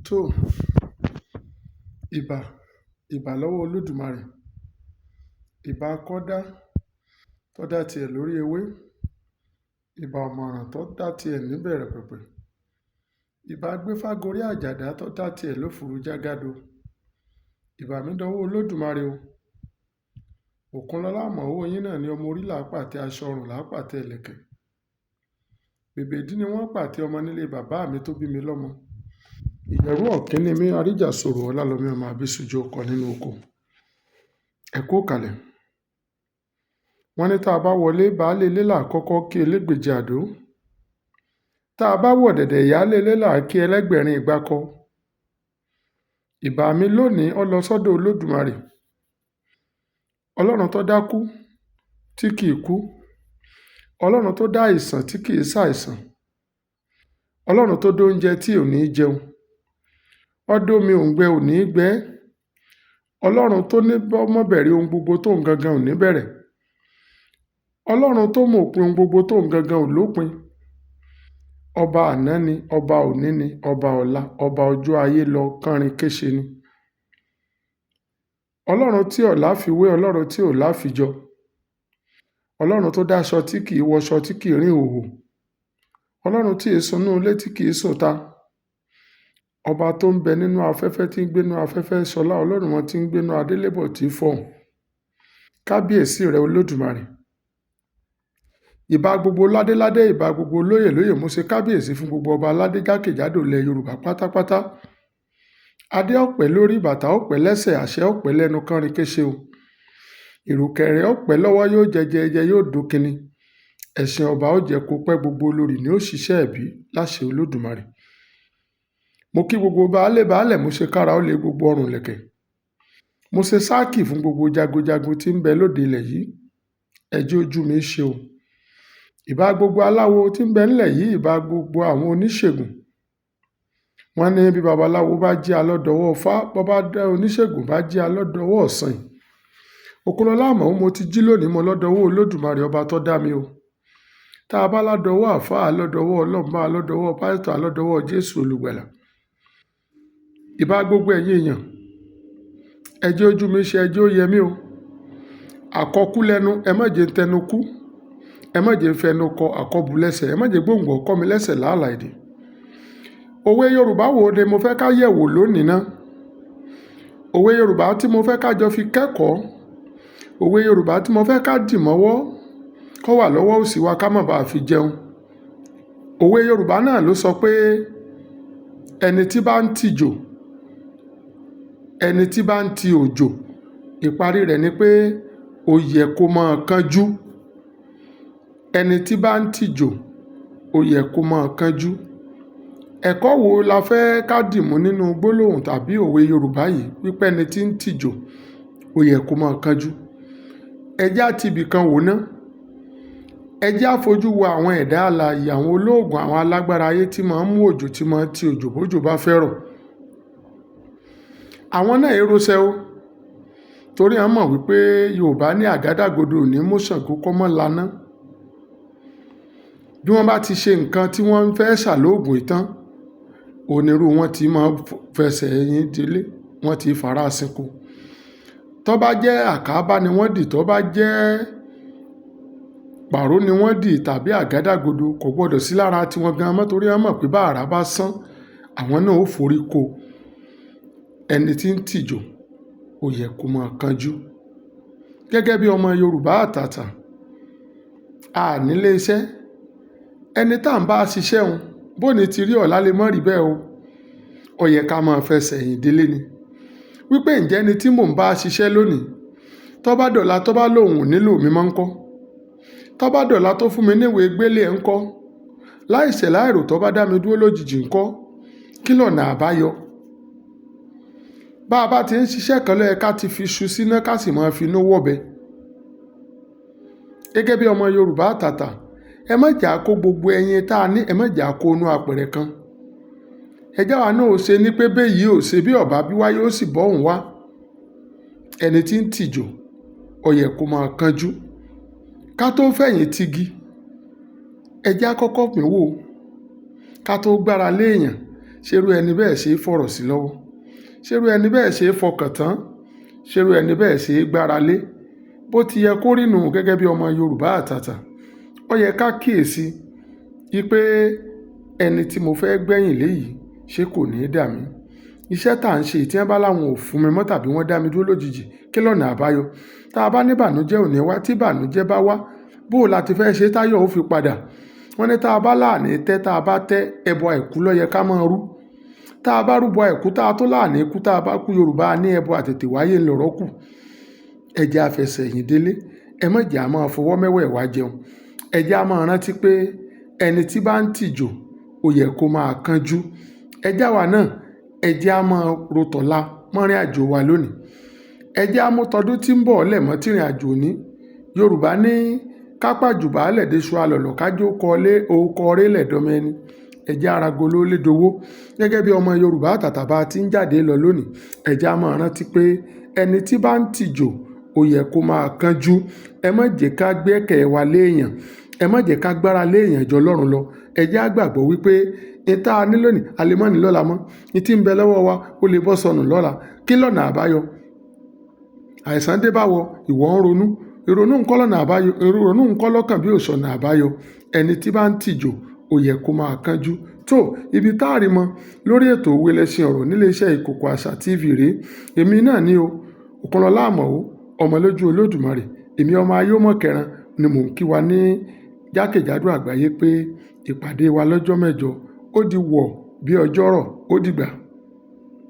Tó, ìbà, ìbà lọ́wọ́ Olódùmarè. Ìbà akọ́dá tó dá tiẹ̀ lórí ewé. Ìbà ọ̀mọ̀ràn tó dá tiẹ̀ níbẹ̀rẹ̀ pẹ̀pẹ̀. Ìbà agbéfágorí àjàdá tó dá tiẹ̀ lófùrú jágàdo. Ìbà mi dọwọ́ Olódùmarè o. Òkúnlọ́lá àmọ̀wó yín náà ni ọmọ orí là á pàtẹ aṣọ ọrùn là á pàtẹ ìlẹ̀kẹ̀. Bèbèdí ni wọ́n pàtẹ ọmọ nílé bàbá mi tó bí mi lọ́mọ. Ìyẹ̀rú ọ̀kín ni mí, àríjàsorò ọlálọ́mí ọmọ abísújú ọkọ nínú oko. Ẹ kú ìkàlẹ̀. Wọ́n ní tá a bá wọlé, baálé ilé là á kọ́kọ́ kí elégbèje àdó. Tá a bá wọ̀ dẹ̀dẹ̀, ìyáálé ilé là á kí ẹlẹ́gbẹ̀rin ìgbákọ. Ìbà mi lónìí, ó lọ sọ́dọ̀ Olódùmarè. Ọlọ́run tó dá kú tí kì í kú. Ọlọ́run tó dá àìsàn tí kì í ṣàìsàn. Ọlọ́run tó dá oúnjẹ tí ò ní jẹun. Ó dá omi òǹgbẹ ò ní gbẹ. Ọlọ́run tó ní mọ́ bẹ̀rẹ̀ ohun gbogbo tó ń gangan ò ní bẹ̀rẹ̀. Ọlọ́run tó mọ òpin ohun gbogbo tó ń gangan ò lópin. Ọba àná ni, ọba òní ni, ọba ọ̀la, ọba ọjọ́ ayé lọ kánrin kéṣe ni. Ọlọ́run tí ò láfiwé, Ọlọ́run tí ò láfijọ. Ọlọ́run tó dáṣọ tí kì í wọṣọ tí kì í rìn hòhò. Ọlọ́run tí è sunú ilé tí kì í sùn ta. Ọba tó ń bẹ nínú afẹ́fẹ́ tí ń gbénú afẹ́fẹ́ ṣọlá, Ọlọ́run wọn tí ń gbénú adélébọ̀ tí fọhùn. Kábíyèsí rẹ Olódùmarè. Ìbà gbogbo ládéládé, ìbà gbogbo lóyè lóyè, mo ṣe kábíyèsí fún gbogbo ọba aládé jákèjádò ilẹ̀ Yorùbá pátápátá. Adé ọ̀pẹ lórí, bàtà ọ̀pẹ lẹ́sẹ̀, àṣẹ ọ̀pẹ lẹ́nu kánrin kéṣe o. Ìrùkẹ̀rẹ̀ ọ̀pẹ lọ́wọ́ yóò jẹjẹjẹ yóò dókinni. Ẹ̀sìn ọba ó jẹ́ kó pẹ́ gbogbo olórí ní ó ṣiṣẹ́ ẹ̀bí láṣẹ Olódùmarè. Mo kí gbogbo baálé baálẹ̀, mo ṣe kára ó lé gbogbo ọrùn lẹ̀kẹ̀. Mo ṣe sáàkì fún gbogbo jagunjagun tí ń bẹ lóde ilẹ̀ yìí. Ẹ jẹ́ ojú mi ṣe o. Ìbà gbogbo aláwo tí ń bẹ nílẹ̀ yìí, ìbà gbogbo àwọn oníṣègùn. Wọ́n ní bí babaláwo bá jí alọ́dọ̀wọ́ Ifá, bó bá dá oníṣègùn bá jí alọ́dọ̀wọ́ ọ̀sìn. Òkúnlọ́lá àmọ́ mo ti jí lónìí, mo lọ́dọ̀wọ́ Olódùmarè ọba tó dá mi o. Tá a bá lọ́dọ̀wọ́ àfáà, alọ́dọ̀wọ́ Ọlọ́run, alọ́dọ̀wọ́ pásítọ̀, alọ́dọ̀wọ́ Jésù olùgbàlà. Ìbà gbogbo ẹ̀yin èèyàn. Ẹ jẹ́ ojú mi ṣe, ẹ jẹ́ ó yẹ mí o. Àkọkú lẹ́nu, ẹ má jẹ́ ń tẹnu kú. Ẹ má jẹ́ ń fẹnu kọ àkọ́bù lẹ́sẹ̀. Ẹ má jẹ́ gbòǹgbò kọ́ mi lẹ́sẹ̀ láàlá èdè. Òwe Yorùbá wo ni mo fẹ́ ká yẹ̀ wò lónìí ná? Òwe Yorùbá tí mo fẹ́ ká jọ fi kẹ́kọ̀ọ́. Òwe Yorùbá tí mo fẹ́ ká dì mọ́wọ́, kó wà lọ́wọ́ òsì wa ká má bá fi jẹun. Òwe Yorùbá náà ló sọ pé ẹni tí bá ń tìjò, ẹni tí bá ń ti òjò, ìparí rẹ̀ ni pé ó yẹ kó máa kánjú. Ẹni tí bá ń tìjò, ó yẹ kó máa kánjú. Ẹ̀kọ́ wo la fẹ́ ká dì mú nínú gbólóhùn tàbí òwe Yorùbá yìí wípé ẹni tí ń tìjò, ó yẹ kó máa kánjú? Ẹ jẹ́ á ti ibì kan wò ná. Ẹ jẹ́ á fojú wo àwọn ẹ̀dá alààyè, àwọn olóògùn, àwọn alágbára ayé tí máa ń mú òjò, tí máa ń ti òjò bójò bá fẹ́ rọ̀. Àwọn náà é roṣẹ́ o. Torí wọ́n mọ̀ wípé Yorùbá ní àgádágodo ò ní mú Ṣàngó kó mọ́ laná. Bí wọ́n bá ti ṣe nǹkan tí wọ́n fẹ́ ṣàlóògùn ìtàn, onírú wọn tí máa fẹsẹ̀ ẹyin délé, wọ́n ti fara sìnkú. Tó bá jẹ́ àkàbà ni wọ́n dì, tó bá jẹ́ pàró ni wọ́n dì tàbí àgádágodo, kò gbọdọ̀ sí lára tiwọn gan mọ́ torí wọ́n mọ̀ pé bá àrá bá sán, àwọn náà ó forí ko. Ẹni tí ń tìjò, ó yẹ kó máa kánjú. Gẹ́gẹ́ bí ọmọ Yorùbá àtàtà, a nílé iṣẹ́. Ẹni tá ń bá ṣiṣẹ́ òun, bó ní ti rí ọ̀la lè mọ́ rí bẹ́ẹ̀ o. Ó yẹ ká máa fẹsẹ̀ ẹ̀yìn délé ni. Wípé ǹjẹ́ ẹni tí mò ń bá ṣiṣẹ́ lónìí, tó bá dọ̀la tó bá lóhùn ò nílò mi mọ́ ńkọ́? Tó bá dọ̀la tó fún mi ní ìwé gbélé ẹ̀ ńkọ́? Láìṣẹ̀ láìrò tó bá dá mi dúró lójijì ńkọ́? Kí lọ̀nà àbáyọ? Bá a bá ti ń ṣiṣẹ́ kan ló yẹ ká ti fi iṣu síná ká sì máa fi inú wọ̀bẹ. Gẹ́gẹ́ bí ọmọ Yorùbá àtàtà, ẹ má jà kó gbogbo ẹyin tá a ní, ẹ má jà kó inú apẹ̀rẹ̀ kan. Ẹ jẹ́ àwa náà ó ṣe ní pé béyìí ò ṣe bí ọ̀bá bí wá yóò sì bọ́ òun wá. Ẹni tí ń tìjò, ó yẹ kó máa kánjú. Ká tó fẹ̀yìn tigi, ẹ jẹ́ á kọ́kọ́ pín wò. Ká tó gbára lé èèyàn. Ṣerú ẹni bẹ́ẹ̀ ṣe é fọ̀rọ̀ sí lọ́wọ́? Ṣerú ẹni bẹ́ẹ̀ ṣe é fọkàn tán? Ṣerú ẹni bẹ́ẹ̀ ṣe é gbára lé? Bó ti yẹ kó rí nù gẹ́gẹ́ bí ọmọ Yorùbá àtàtà. Ó yẹ ká kíyèsi wípé ẹni tí mo fẹ́ gbẹ̀yìn lé yìí, ṣé kò ní dà mí? Iṣẹ́ tá à ń ṣe tí wọ́n bá láwọn ò fún mi mọ́ tàbí wọ́n dá mi dúró lójijì, kí lọ̀nà àbáyọ? Tá a bá ní ìbànújẹ́ ò ní wá, tí ìbànújẹ́ bá wá, bó la ti fẹ́ ṣe táyọ̀ ó fi padà? Wọ́n ní tá a bá láàní tẹ́, tá a bá tẹ́, ẹbọ àìkú ló yẹ ká máa rú. Tá a bá rúbọ àìkú tá a tó láàní kú, tá a bá kú, Yorùbá ní ẹbọ àtètè wáyé ńlọrọ̀ kù. Ẹ jẹ́ a fẹsẹ̀ ẹ̀yìn délé. Ẹ má jẹ́ a máa fọwọ́ mẹ́wẹ̀ẹ̀wá jẹun. Ẹ jẹ́ a máa rántí pé ẹni tí bá ń tìjò, ó yẹ kó máa kánjú. Ẹ jẹ́ àwa náà, ẹ jẹ́ a máa ro tọ̀la mọ́rin àjò wa lónìí. Ẹ jẹ́ a mú tọdún tí ń bọ̀ lẹ̀ mọ́ tìrìn àjò òní. Yorùbá ní ká pàjùbà lẹ̀ déṣu alọ̀lọ̀ ká jó kọ lé orúkọ rélẹ̀ dọ́mọ ẹni. Ẹ jẹ́ ara golo lé dowó. Gẹ́gẹ́ bí ọmọ Yorùbá àtàtà bá ti ń jáde lọ lónìí, ẹ jẹ́ a máa rántí pé ẹni tí bá ń tìjò, ó yẹ kó máa kánjú. Ẹ má jẹ́ ká gbẹ́kẹ̀ wa lé èèyàn. Ẹ má jẹ́ ká gbára lé èèyàn jọ Ọlọ́run lọ. Ẹ jẹ́ a gbàgbọ́ wípé n tá a ní lónìí, a lè má ní lọ́la mọ́. N tí ń bẹ lọ́wọ́ wa, ó lè bọ́ sọnù lọ́la. Kí lọ̀nà àbáyọ? Àìsàn dé bá wọ, ìwọ ń ronú. Ìrònú ń kọ́ lọ̀nà àbáyọ. Ìrònú ń kọ́ lọ́kàn bí ò sọ̀nà àbáyọ. Ẹni tí bá ń tìjò, ó yẹ kó máa kánjú. Tó ibi tá a rí mọ́ lórí ètò Òwe Lẹṣin Ọ̀rọ̀ nílé iṣẹ́ Ìkòkò Àṣà TV rèé. Èmi náà ní o, Òkunlọlá Àmọ̀ó, ọmọ lójú Olódùmarè. Èmi ọmọ ayémọ̀kẹran ni mò ń kí wa ní jákèjádò àgbáyé pé ìpàdé wa lọ́jọ́ mẹ́jọ ó di wọ̀ bí ọjọ́rọ̀ ó dìgbà.